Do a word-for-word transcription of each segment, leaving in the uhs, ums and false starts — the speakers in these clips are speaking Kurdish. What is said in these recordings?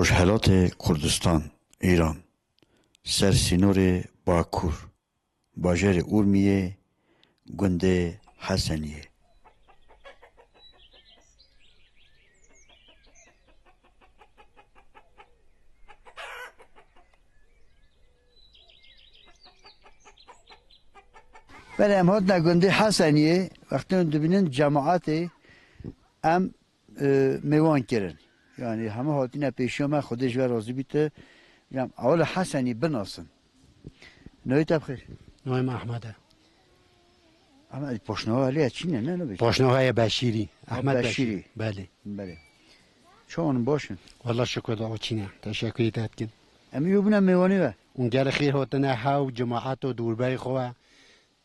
Rojhelatê Kurdistan, Îran, ser sînorê Bakur, bajarê Urmiyê, gundê Heseniyê. Belê, em hatine gundê Heseniyê, wextê hûn dibînin cemaetê em, e, mêwan kirin. Yani heme hatine pêşiya me, Xwedê ji we razî bîte. Em ewle Hesenî binasin. Navê te bi xêr? Navê me Ahmed e. Ahmed, paşnaha lê çi ne, ne, ne bêje? Paşnaha ye Beşîrî. Ha, Ahmed Beşîrî. Beşîrî. Belê. Belê. Çawan baş in? Wallah şükür da o çîne. Teşekkür ederim. Em îro bûne mêvanê we. Hûn gelê xêr hatine, hew cemaet û dûrberî xwe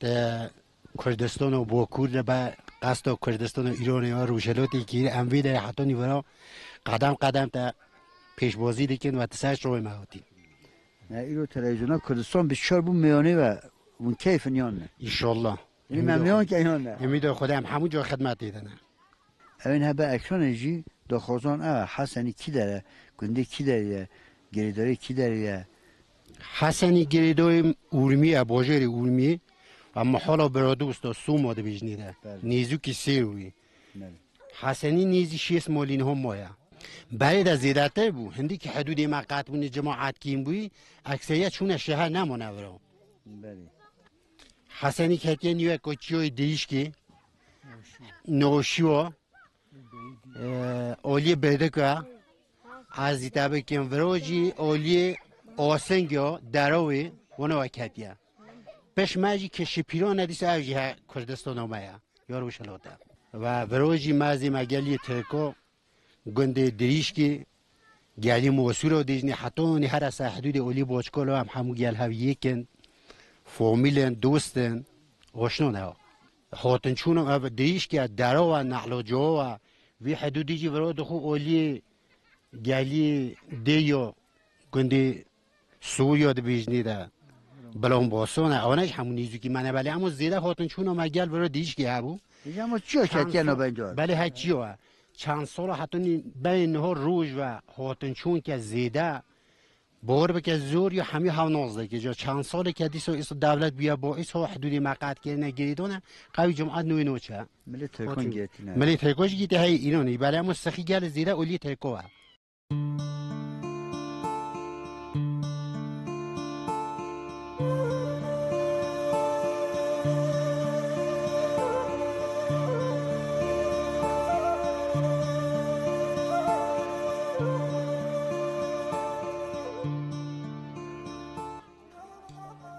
te Kurdistan û Bakur de be qesta Kurdistan û Îranê ya Rojhilatê kir. Em vê derê hetanî vira qedem qedem te pêşbazî dikin ve te ser çavê me hatî. Ne, îro televizyona Kurdistan bîst û çar bû mêvanê we, hûn keyfin yan ne? Înşallah. Ê, memnûn ke yan ne? Umîda Xwedê em hemû ca xidmetê de ne. Ew ên hebe ekranê jî daxwazan ew e, Hesenî kî der e, gundê kî derê ye, girêdarê kî derê ye? Hesenî girêdayê Urmiyê ye, bajarê Urmiyê. Em mihala Biradosta Soma dibêjinê de. Belê. Nêzûkî Sêwî. Belê. Hesenî nêzî şêst malî niha maye. Berê de zêdetir bû. Hindikî hidûdê me qet bûne, cemaet kêm bûyî. Ekseriya çûne şeher, nemane vira. Belê. Hesenî ketiye nîveka çiyayê Dirîşkê. Noşiwa. Ee, aliyê Bêdik e. Ez dî te bikim. Viro jî aliyê Asing ya, Derawê, wana we ketiye. Pişt me jî kişî pîran e, dîsa ev jî he Kurdistana me ye. Ya Rojhilata. Ve viro jî me zî me geliyê Tirko, gundê Dirîşkî, gelî Mosûra dîjnê hetonî here ser hidûdê olî Boçkolo em hemû gel hev yek in. Famîl in, dost in. Hoşnon ew. Hatinçûna ev Dirîşkî ye, Derowa, Nehlo Cowa. Vî hidûdî jî viro dixu olî gelî Dêyo, gundê Sûriya dibêjinê de. Bilan Bosona, ewana jî hemû nêzûkî me ne belê. Ema zêde hatinçûna me gel viro Dirîşkî hebû. Ji ema çiya Çend ketiye so-, navbeyndar? Belê he çiya we. Çend sala hetanî beyê niha roj ve hatinçûn ke zêde. Bor bike zor ya hemî hev naz dike. Ca çend salê ke dîsa îsa dewlet bûye bo îsa hidûdê me qet kirine girêdane, qewî cemaet nûyê noçe. Milê Tirkan Hatin-, girtine. Milê Tirkan jî girtî hey Îranê. Belê ema sixî gel zêde olî Tirko e.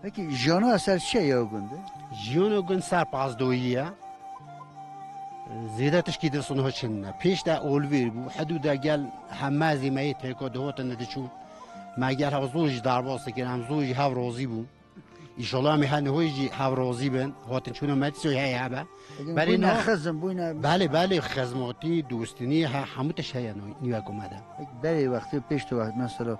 Peki jiyana ser çi ye ya gund? Jiyana gund ser pazdoyî ye. Zêde tişkî dîsa niha çin ne. Pêş de olvêr bû. Hidû de gel heme zî me yê Tirko dihotin diçûn. Me gel hev zor jî derbas dikir, em zor jî hev razî bûn. Înşallah em ê her niha jî hev razî bin. Hatinçûna me dîsa heye hebe. Egen Berê bûyne niha xizm, bûyne Belê, belê, xizmatî, dostînî, he, hemû tişt heye nî-, nîveko me de. Berê wextê pêş de wext mesela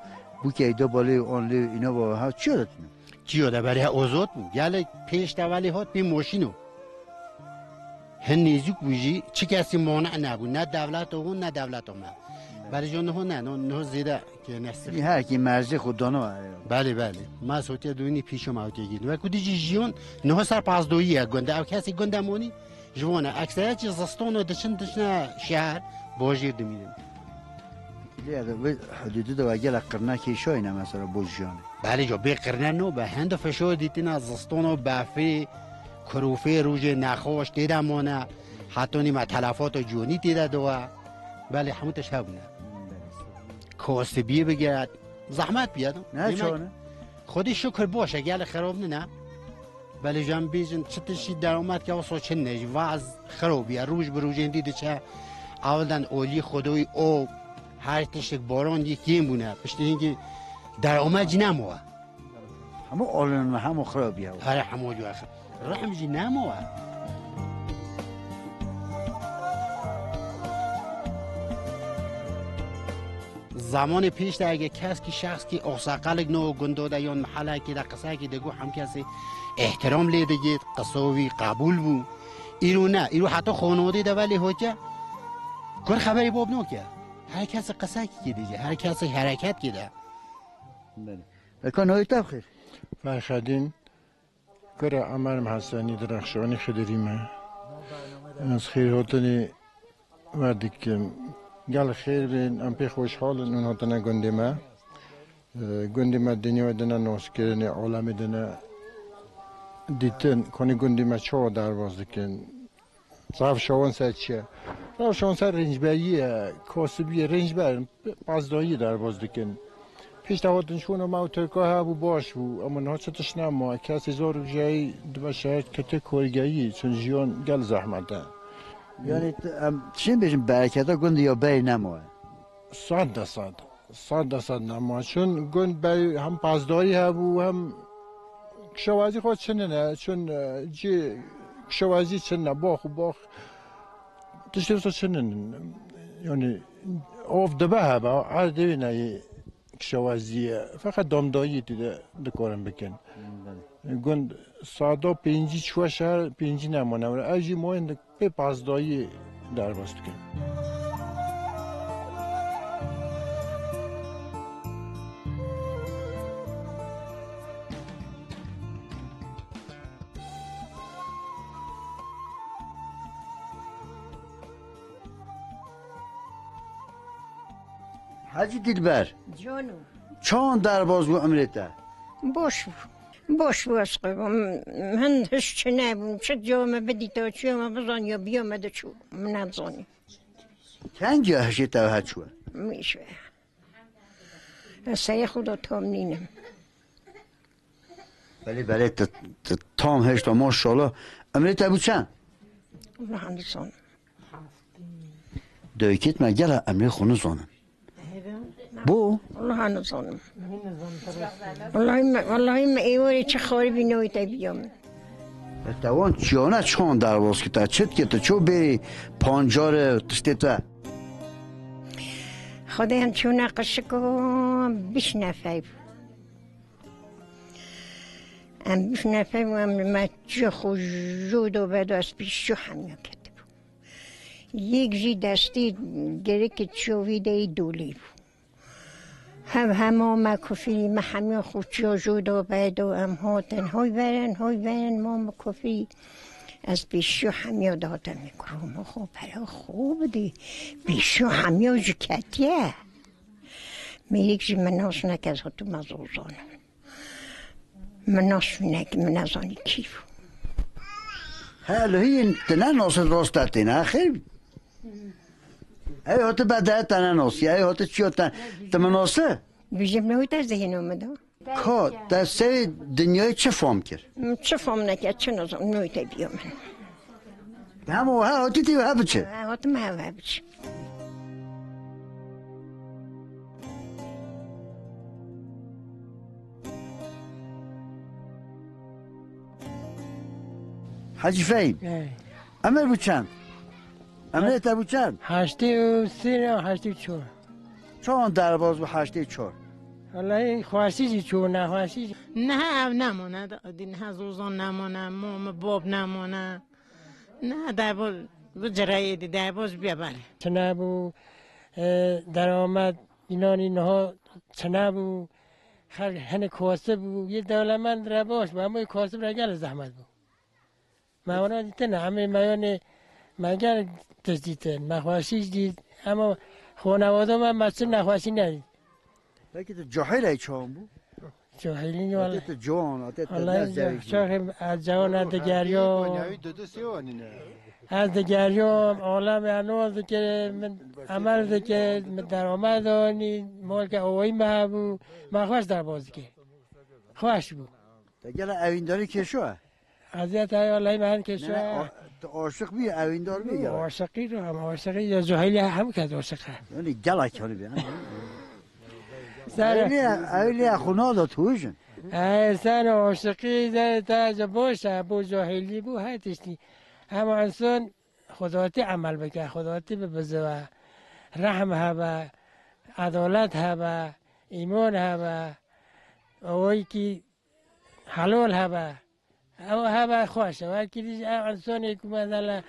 bûkeyda balê û an lê û îna bava ha çiya de tune? Çiya de berê he ozod bû. Gelek pêş de welê hat pê moşîno. Hin nêzûk bû jî, çi kesî mane nebû. Ne dewleta hûn, ne dewleta me. Belê jo niho ne, no-, niho zêde kê nesir. Her kî merzê xwe dano. Belê, belê. Me sotiye dûnî pîşo me awtiye gîn. Wekû dî jî jiyon, niho ser pazdoyî ye gund. Ew kesî gund de monî, ji wan e. Ekseriya jî zistano diçin, diçine şeher, bojîr dimînin. Lê ev hidûdî de we gelek qirnekê şayîne mesela bo jiyanê. Belê jo, bê qirne no be. Hende feşor dîtina zistano befê, kurûfê, rojê nexweş tê de mane. Hetonî me telefata cûnî tê de diwa. Belê hemû tişt hebûne. Kosibiyê bigire. Zehmet bûye. Ne Demek çawa ne? Xwedî şukir baş e, gelê xirab nîne. Belê ji em bêjin çi tiştî deromet ke wisa çi ne jî. Vaz xirab bûye. Roj bi rojên dî diçe. Ewilden olî Xwedayî o her tiştek baran yê kêm bûne. Piştî hingî deromet jî nemawe. Hemû alin me, hemû xirab bûye. Here hemû jî xirab. Rehm jî nemawe. Zamanê pêş de ege keskî şexskî oxsaqalek no gundo de yon mehelekê de qisekî digo hem kesê îhtiram lê digît, qisa wî qebûl bû. Îro ne, îro heta xonodê de velê hoke, kur xeberî bob noke. Her kesê qisek kê diyecek, her kesê hereket kê de. Belê. Eka navê te bi xêr? Ferxedîn, kura Emer Mehesenî di Rexşanî Xidirî me. Ez xêrhatinê we dikim. Gel xêr bin, em pê xweşhal in hûn hatine gundê me. Ee, gundê me dinyayê dine naskirinê, alemê dine dîtin. Konê gundê me çawa derbas dikin? Rewşa wan ser çi ye? Rewşa wan ser rêncberiyê ye, kasibiyê, rêncber in, pazdayî derbas dikin. Pişta hatin çûna me û Tirka hebû, baş bû, ama niha çi tişt nema, kesê zor û bijayî dibe şehir kete kargehiyê, çun jiyan gel zehmet e. Yani t-, em tişên bêjin bereketa gundî ya berê nemaye. Sed de sed. Sed de sed nema. Çun gund berê hem pazdayî hebû, hem kişewazî xwe çinine. Çun, e, cî kişewazî çinine. Bax û bax. Tiştê wisa çinine. Yani av dibe hebe. Erdê wê neyê kişewazî ye. Feqet damdayî tê de dikarin bikin. Belê. Gund sada pêncî çûye şehir, pêncî nemane. Ev jî mayên di pê pazdayî derbas dikin. Hecî Dilber. Cano. Çawan derbas bû emrê te? Boş bû. Boş bû ez qebûm. Min hiç çi nebûn. Çi diyo me bidîta, çiyo me bizaniya, biyo me diçû. Min nezanî. Kengî hişê te he çûye? Min îşe. Ez serê xwe de tam nînim. Belê, belê, tu, tu tam hêşta, maşallah. Emrê te bû çend? Wala nizanim. Dayikêt me gela emrê xwe nizanin. Bo? Wala nizanim. Wallahî me, wallahî me êwarê çi xaribî nayê te biya min. E, te wan çiyane çawan derbas kir te? Çi dikir tu? Çawa bêrî pancar e, tiştê te? Xwedê em çûne qişiko bîst nefey bû. Em bîst nefey bû, em li me çi xwe jû do bedo, ez pîşû hemiya ketibû. Yek jî destî girikê çiyovî de yî dolî bû. Hev hema me kufî, me hemiya xwe çiya jû do bedo, em hatin, hoy verin, hoy verin, ma me kufî. Ez pîşû hemiya date min, kuroma xwe pere xwe bidî. Pîşû hemiya jî ketiye. Mêrik jî min nas neke, ez hatime zozanim. Min nas neke, min nezanî kî bû. He, li hîn tu ne nasî, rosta tê ne, xêr bî. Ew hatibe de te ne nasî, ew hati çiyo te, tu min nasî? Bijim ne te zihîno min de. Ka te serê dinyayê çi fam kir? Min çi fam neke, çi nizam, nû te biyo min. Hema he hatî tê he biçe. He, hatim he, he biçe. Hacî Fehîm. He. Emir bû çend? Emrê te bû çend? Heştê û sê ne, heştê û çar. Çawan derbas bû heştê çar? Wellahî xweşî jî çû, nexweşî jî. Niha ev nemane, di, di niha zozan nemane, mam, bab nemane. Niha derbas, bi cireyê di derbas bûye belê. Çi nebû, e, deramet, înanî niha çi nebû, xelk hinek kasib bû, yê dewlemend re baş bû, hemû yê kasib re gelek zehmet bû. Me wana dîtin, emrê me yanê me gelek tişt dîtin, me xweşî jî dît, ema xanewada me, me çi nexweşî nedît. Belkî tu cahil ey çawan bû? Cahilî ne wala. Atê tu ciwan, atê tu wala ne zevî. Çaxê ez ciwan, ez digeriyam. Ez digeriyam, alemê enoz dikir, min emel dikir, min deramet anî, malke awayî me hebû, me xweş derbas dikir. Xweş bû. Te gela ewîndarî kêşo e? Eziyet heye, wellahî me hin kêşo e. Ne, ne, a-, tu aşiq bî, ewîndar bî gela? Aşiqî ro hem, aşiqî ya cahilî hem kes aşiq e. Yani gela kanî bî, ha? Sen ewliya, ewliya xuna da tûjin. E, sen aşiqî, sen te ji baş e, bu cahilî bu her tiştî. Hem insan Xwedatî emel bike, Xwedatî bibizive, rehm hebe, edalet hebe, îman hebe, awayîkî helal hebe. Ew hebe xweş e. Wekî dî jî ew însanê ku mesela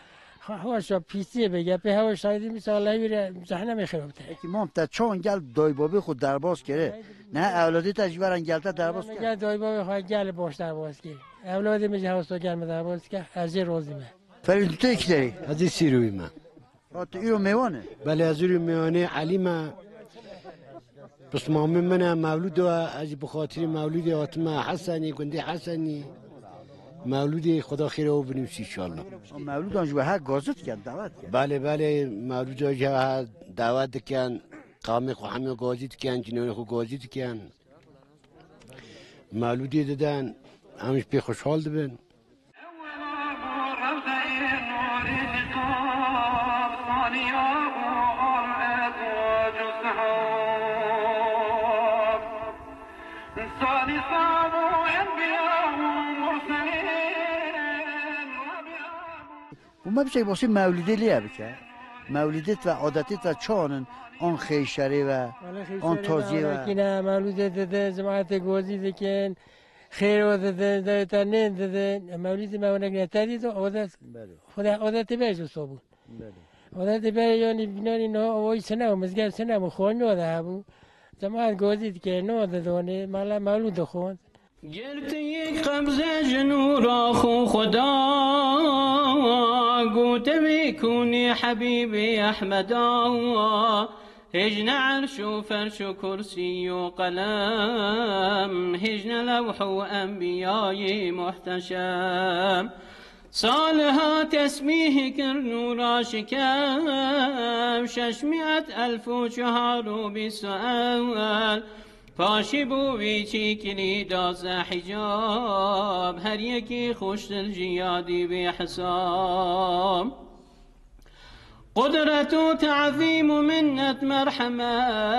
Qehwe şo pîsiyê be, ya pê hewa şahidî min, Allah wî re cehennemê xirab te. Peki mam, te çawan gel daybabê xwe derbas kere? Ne ewladê te ji veran gel te derbas kere? Gel daybabê xwe gel baş derbas kir. Ewladê min ji hewsa gel min derbas kir, ez jê razî me. Ferîd, tu tê kî derê? Ez ê Sîrûyî me. Ha, tu îro mêwan e? Belê, ez îro mêwanê Elî me. Pismamê min e, Mewlûd e, ez jî bi xatirê Mewlûdê hatime Hesenî, gundê Hesenî. Mewlûdê Xweda xêra we binivîsî înşallah. O Mewlûdan ji we her gazî dikin, dawet dikin. Belê, belê, Mewlûda ji we her dawet dikin. Qamê xwe hemî gazî dikin, cinanê xwe gazî dikin. Mewlûdê didin, em jî pê xweşhal dibin. Û me biçek basî mewlidê lê bike. Mewlidê ve adetê ve çawan in, an xêşerê ve, an taziyê ve. Kîne mewlidê didin, cemaetê gozî dikin, xêro didin, deweta nên didin. Mewlidê me wene gine tedî de adet, Belê. Xuda adetê be ji sobûn. Belê. Oda dê berê yanî binanî niha awayî çi nebû, mizgev çi nebû, xanî oda hebû. Cemaet gazî dike, no didonê, mala mewlûd dixwend. Girtiyê qebze ji nûra xwe Xuda, gote vê kûnê Hebîbê Ehmeda. Hêjne erş û ferş û kursî û qelem, hêjne lewh û enbiyayê muhteşem. Saliha tesbîh kir nûra şikev, şeş miet elf û çehar û bîst û ew. Paşî bû vî çîkilî da ze hicab, her yekî xweştir ji yadî bê hesab. Qudret û te'zîm û minnet merhemet,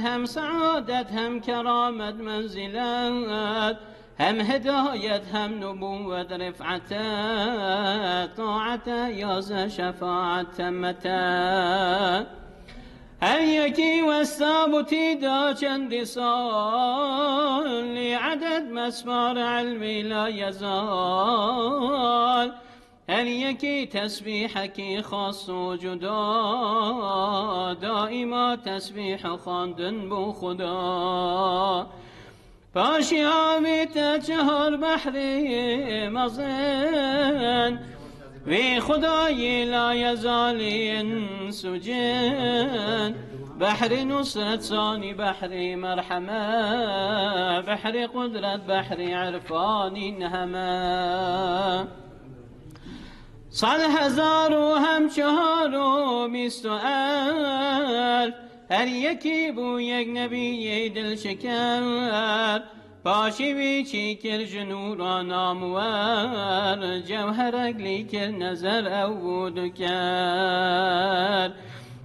hem seadet hem keramet menzilet, hem hidayet hem nubûwet rif'ete, taete ya ze şefaet temmete. Her yekî westa bû tîda çendî sal, lê edet mesbar ilmî la yezal. Her yekî tesbîhekî xas û cuda, daîma tesbîh xwendin bo Xuda. Paşî avête çehar behrê mezin, vê Xudayê la yezalî ins û cin. Behrê nusret zanî, behrê merhemet, behrê qudret, behrê irfanî heme. Sed hezar û hem çehar û bîst û elf, her yekî bû yek nebiyê dilşiker. Paşî wî çî kir ji nûra namwer, cewherek lî kir nezer ew bû diker.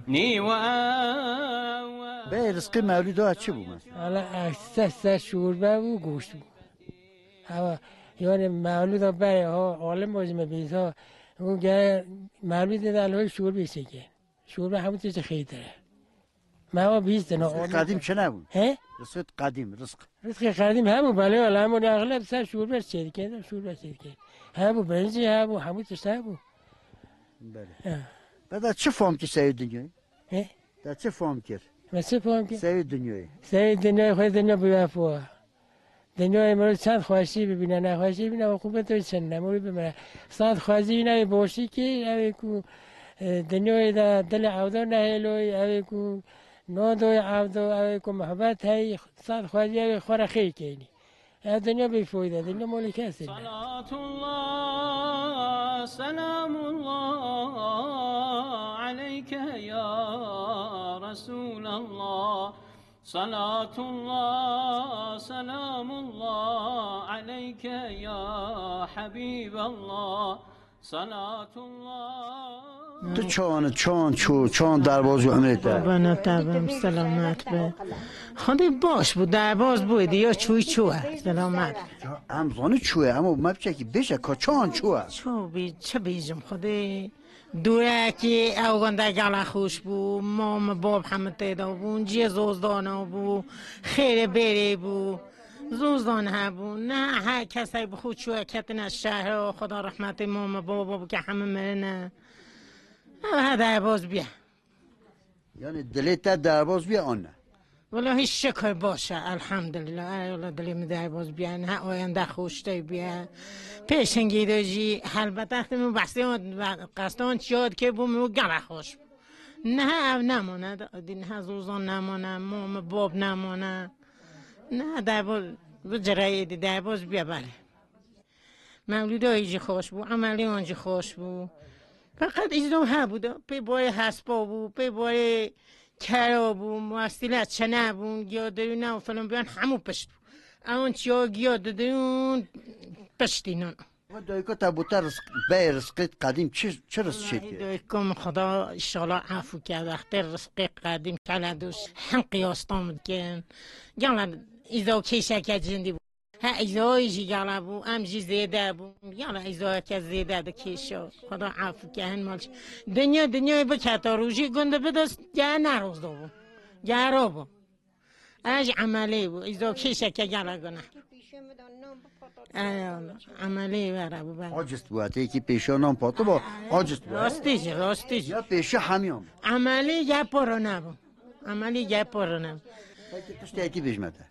Nî we ew. Bê rizqê mewlûda çi bû mesela? Ala, eh, se, se şûrbe bû, goşt bû. Ewa, yani mewlûda berê ha, alim bajime bîza. Û gere mewlûdê de alhoy şûrbê çêke. Şûrbe hemû tiştê xêtir e. Me ewa bîstin, Rizqê qedîm çi nebû? He? Rizqê qedîm, rizq. Rizqê qedîm hebû, belê wala hemû ne exleb ser şûrbe çêdike, şûrbe çêdike. Hebû, benzî hebû, hemû tişt hebû. Belê. Ya. Beda çi fam ki seyê dinyayê? He? Te çi fam kir? Me çi fam kir? Seyê dinyayê. Seyê dinyayê xwe dinya bi wefo. Dinyayê mirov çend xweşî bibîne, nexweşî bibîne, uqûbet wê çin ne, mirov bimire. Sed xwezî wî nayê boşî kê, ew ê ku, e, dinyayê de dilê ewda nehêloyî, ew ê ku nadoyê ewda, ew ê ku muhbet heyî, sed xwezî ew ê xwe re xêr keynî. Ev dinya bêfoyde, dinya malê kesê ne. Salatullah, selamullah aleyke ya Resulallah. Salatullah, selamullah aleyke ya Habiballah. Salatullah. Tu çawan, çawan çû, çawan derbaz û emrê te? Bana tabim, selamet be. Xwedê baş bû, derbaz bû, êdî ya çûyî çû e, selamet. Ya, em zanî çû e, ama me biçekî bêje ka çawan çû e? Çû bî, çi bêjim Xwedê? Dûrekî ew wende gela xweş bû, mam, bab hemû têda bûn, cihê zozdana bû, xêrê bêrê bû. Zozan hebû, ne her kesek bi xwe çûye ketine şehra, Xweda rehmetê mama baba bike, hemû mirine. Ev he derbaz bûye. Yanî dilê te derbaz bûye an ne? Welahî şikir baş e, elhamdulillah. Ey wela dilê min derbaz bûye, ne oyende xweştey bûye. Pêşengî de jî helbet extê min behsê qestan çiya dike bû min gele xweş bû. Niha ev nemane, dî niha Zozan nemane, mama bab nemane. Niha derbaz, bi cireyê dî derbaz bûye belê. Mewlûda wî jî xweş bû, emelê wan jî xweş bû. Feqet îzdo hebû de, pê boyê hespa bû, pê boyê kera bû, muestîle çene bûn, giya derûne û filan biyan hemû pişt bû. Ewan çiya giya didin piştî nan. Ew dayika te bû te rizq-, bey rizqê qedîm çi, çi rizq çêkir? Dayika min Xweda inşallah efû ke, wextê rizqê qedîm kele dûş, hin qiyas tam dikin. Gela îzdo kêşeke cindî bû. He, îzoyî jî gela bû, em jî zêde bûn. Gela îzoyeke zêde dikêşa. Xweda efû ke hin mal. Dinya, dinyayê biketa rojî gund bidist, gere ne roz do bû. Gero bû. Ev jî emelê bû. Îzo kêşeke gela guneh. Ey Allah, emelê were bû, ben. Aciz bû, têkî pêşiya nan patibû, aciz bû. Rastî jî, rastî jî. Ya pêşiya hemiyan bû. Emelê ya poro nebû. Emelê ya poro nebû. Peki tiştekî bêjme te.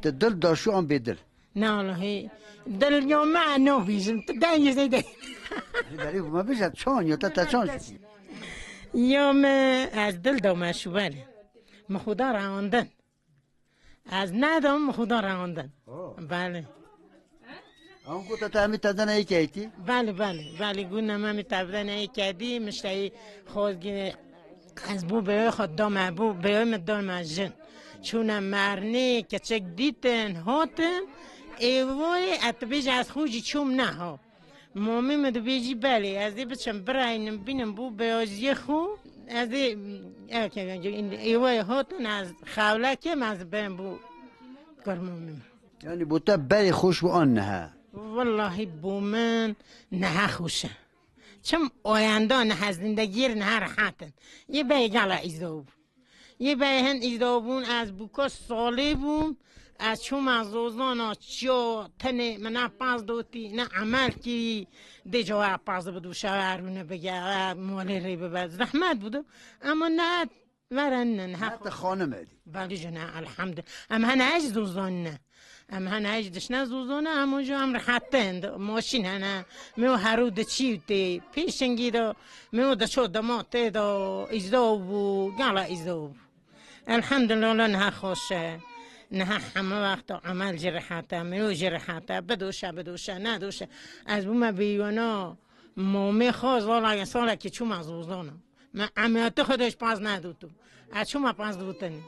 Te dil da şû an bêdil? Na walahi. Dil ya me no bîjim. Tu dengê zeyde. Berî me bêje çan ya te, te çan şû? Ya me ez dil da me şû belê. Min Xuda rewandin. Ez nedim, min Xuda rewandin. Oh. Belê. Anku te te emî tevdena yekê etî? Belê, belê, belê. Gune me mi tevdena yekê dî, mişteyî xozgî ez bû bêyê xwe dame bû, bêyê mi dame jin. Çûne mernê, keçek dîtin, hatin, êvoyê, et bêje ez xwe jî çûm neha. Mamê min dibêjî belê, ez ê biçim biraynim, bînim bû beyaziyê xwe, ez ê, eke, êwayê hatin, ez xewle kim, ez bêm bû kar mamê min. Yanî bo te berê xweş bû an niha? Wellahî bo min niha xweş e. Çim oyenda niha zindegî niha rehat in. Yê beyê gala îzo bû. Yê beyê hin îda bûn, ez bûka salê bûm. Ez çûma Zozana çiyo tenê min ne paz dotî, ne emel kirî. Dê cawa paz bidûşe, erûne bige, molê rê bibe. Zehmet bû de. Ema ne veren ne, ne. Ne te xanim edî. Belê jine, elhamdülillah. Em hene ez Zozan ne. Em hene ji dişne Zozana, em jî em rehet in. Maşîn hene. Me û herû diçî tê. Pêşengî de me û diço dema tê de îzdo bû. Gala îzdo bû. Elhamdülillah, niha xweş e. Niha heme wexta emel jî rehet e, me û jî rehet e. Bidoşe, bidoşe, nedoşe. Ez bûme bêyona mamê xwe, zala salekî çûma Zozana. Me emiyatê xwe de ji paz nedûtû. Ez çûma paz dûtinê.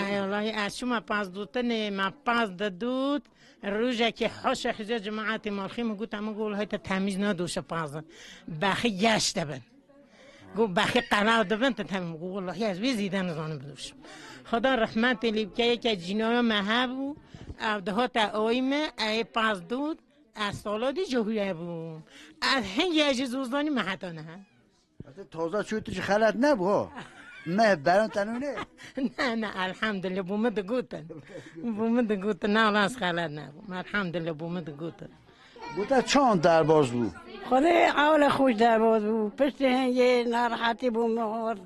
Ey Allahî, ez çûma paz dûtinê, me paz didût. Rojekê heşê hizê cemaetê malxî min gote, min got, "Wellahî te temîz nedûşe paz." Bexî geş dibin. Got, "Bexî qelav dibin, te temîz." Got, "Wellahî ez wê zêde nizanim bidûşim." Xweda rehmetê lê bike, yeke cînaya me hebû, ev dihate oyî me, ey paz dût. Ez sala dî ji hûre bûm. Ez hingê ji Zozanî me heta niha. Heta taze çû tu jî xelet nebû ha. Me beran te nûne. Ne, ne, elhamdülillah, bû min digotin. Bû min digotin, ne, wala ez xelet nebûm. Elhamdülillah, bû min digotin. Bû te çand derbaz bû? Xwedê ewle xweş derbaz bû. Piştî hingê nerehetî bû min xort.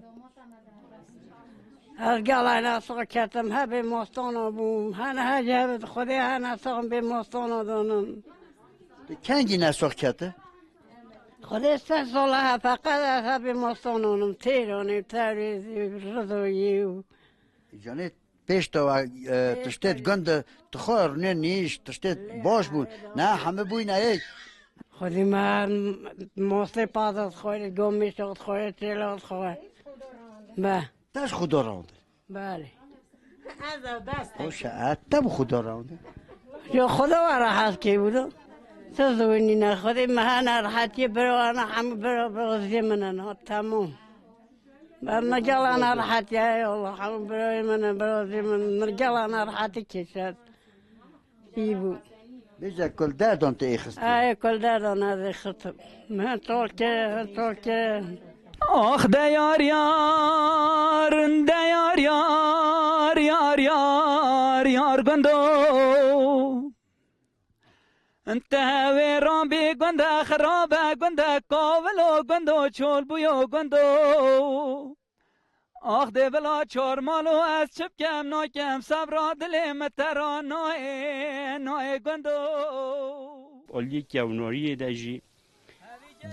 Ez gela nesox ketim, hebê mostana bûm, hene hecê hebê Xwedê hene soxim bê mostana donim. Tu kengî nesox kete? Xwedê se sola he feqet ez hebê mostana donim, têranê, terêzî, rizoyî û. Canê pêş te wa, e, tiştê gund tu xwe rûnê nîş, tiştê baş bûn. Ne hemî bûyne yek. Xwedî me mostê pazet xwe, gomîşot xwe, çêlot xwe. Be. Te ji Xudo rawandin. Belê. Ez ew dest. Xweş e, te bi Xudo rawandin. Ji Xudo we rehet kê bû do. Tu zûnîne Xwedê me hene rehetiyê biro ana hemû biro biroziyê min in ha, temam. Be me gelana rehetiye, ey Allah, hemû biroyê min in, biroziyê min in, me gelana reheti kêşet. Î bû. Bêje kul derdan te êxistî. Ay, kul derdan ez êxistim. Min tol kir, tol kir. Ax de yar yar, de yar yar, yar yar, yar. Gundo. Te wê rabî gunda xirabe, gunda kavilo, gundo çol bûyo, gundo. Ax dê bila çar malo ez çi bikem, nakem sebra dilê min te ra nayê, nayê gundo. Aliyê kewnoriyê de jî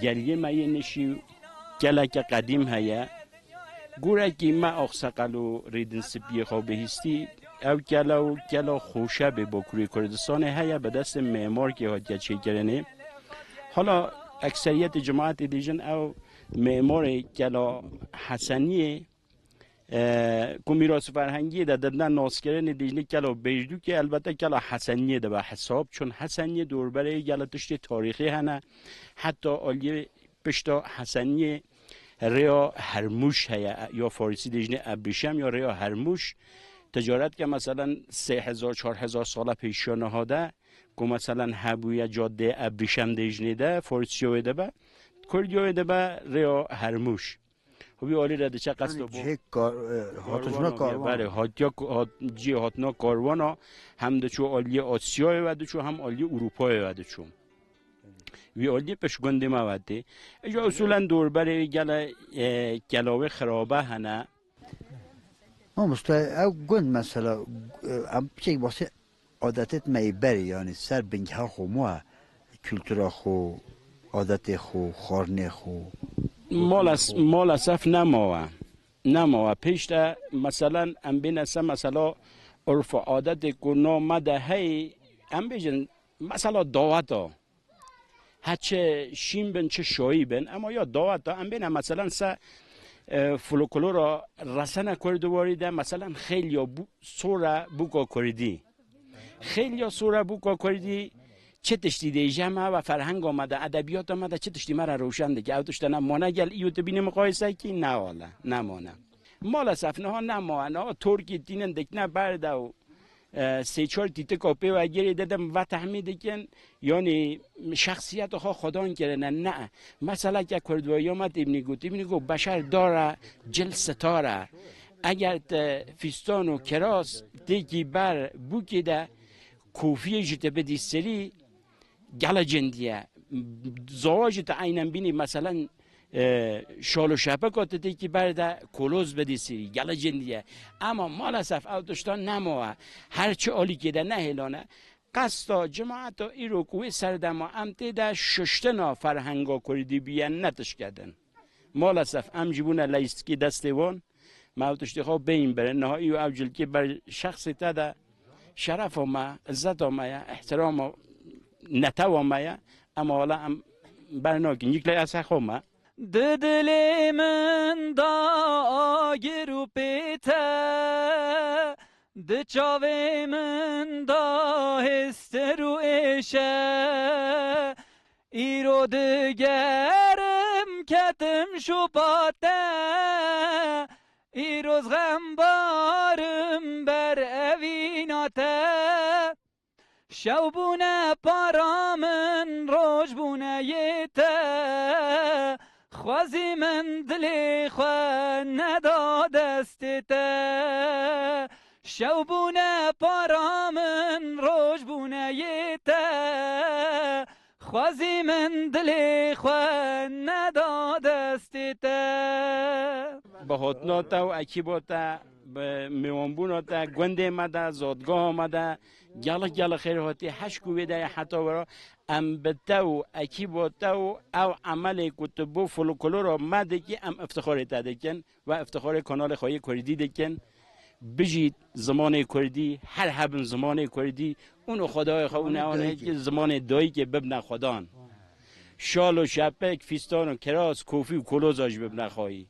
geliyê me yê nişî û keleke qedîm heye. Gurekî me axseqel û rêdin spiyê xwe bihîstî. Ew kele û kela Xoşebê Bakurê Kurdistanê heye, bi destê mêmarkê hatiye çêkirinê. Hala ekseriyetê cemaetê dibêjin ew mêmarê kela Heseniyê, e, ku mîras ferhengiyê de didine naskirinê dibêjinê kela Bêjdûkê, elbette kela Heseniyê dibe hesab, çun Heseniyê dorberê gele tiştê tarîxî hene. Heta aliyê pişta Heseniyê rêya Hermûş heye, ya Farisî dibêjinê Ebrîşem ya rêya Hermûş. Ticaret ke meselen sê hezar, çar hezar sala pêşiya niha de, ku meselen hebûye cadeyê Ebrîşem dibêjinê de, Farisîya wê dibe, Kurdiya wê dibe rêya Hermûş. Wî alî re diçe qesto Yanî bo cihê kar-, e, karwana hatijina bê, karwan. Belê, hatiya ku-, hat-, cihê hatina karwana hem diçû aliyê Asyayê ve diçû hem aliyê Ewropayê ve diçû. Wî aliyê pişt gundê me ve tê. Îja usulen dorberê gele, e, kelawê xirabe hene. Mamoste, ew gund mesela, e, em piçek basê adetêt me yê berê, yanî ser bingha xwe mû e, kultura xwe, adetê xwe, xwarinê xwe. Moles-, molesef nemawe. Nemawe. Pêş de, meselen, em bêne se mesela urf û adetê ku no me de heyî, em bêjin, mesela daweta. He çi şîn bin, çi şoyî bin, ema ya daweta, em bêne, meselen, se, e, folklora resene kurdiwarî de, meselen, xêliya bû-, sor e bûka kurdî. Xêliya sor e bûka kurdî çi tiştî dê ji me ve ferhenga me de, edebiyata me de çi tiştî me re roşen dike. Ew tiştene mane gel îyo tu bînî miqayesekî? Ne wale, ne mane. Malesef niha nema, niha torkî tînin dikine ber de û, e, sê çar tîtika pê ve girê didin ve tehmî dikin, yanî şexsiyeta xwe xwedan kirine. Ne. Meseleke kurdweriya me tê bînî got, tê bînî got beşer dare, cil sitare. Eger te fîstan û kiras têkî ber bûkê de kofiyê ji te bidî serî, gele cindî ye. Zawa jî te eynen bînî, meselen, e, şal û şepeka te têkî ber de koloz bidî serî, gele cindî ye. Ema malesef ew tişta nemawe. Her çi alîkê de nehêlane. Qesta cemaeta îro ku wê serdema em tê de şiştina ferhenga kurdî bûye, ne tişt din. Malesef em jî bûne leyîstikî destê wan. Me ew tiştê xwe bêyîn birin. Niha îro ew cilkê ber şexsê te de şerefa me, izzeta me ye, ihtirama netewa me ye. Ema wala em ber nakin. Yek lê ez xwe me. Di dilê min da agir û pête, di çavê min da hêstir û êşe. Îro digerim ketim şûpa te, îroz xembarim ber evîna te. Şew bûne para min, roj bûne yê te, xwezî min dilê xwe neda destê te. Şew bûne para min, roj bûne yê te, xwezî min dilê xwe neda destê te. Bi hatina te û ekîba te, bi mêwanbûna te gundê me de, zadgeha me de, gelek gelek xêr hatî, heşk û wê de ye heta wera. Em bi te û ekîba te û ew emelê ku tu bo folklora me dikî, em iftixarê te dikin. Ve iftixarê kanalê xwe yê kurdî dikin. Bijî zimanê kurdî, her hebin zimanê kurdî. Û nû xwedayê xwe û Zimanê newanê dayikê. Ki zimanê dayikê bibne xwedan. Şal û şepek, fîstan û kiras, kofî û koloza jî bibne xwayî.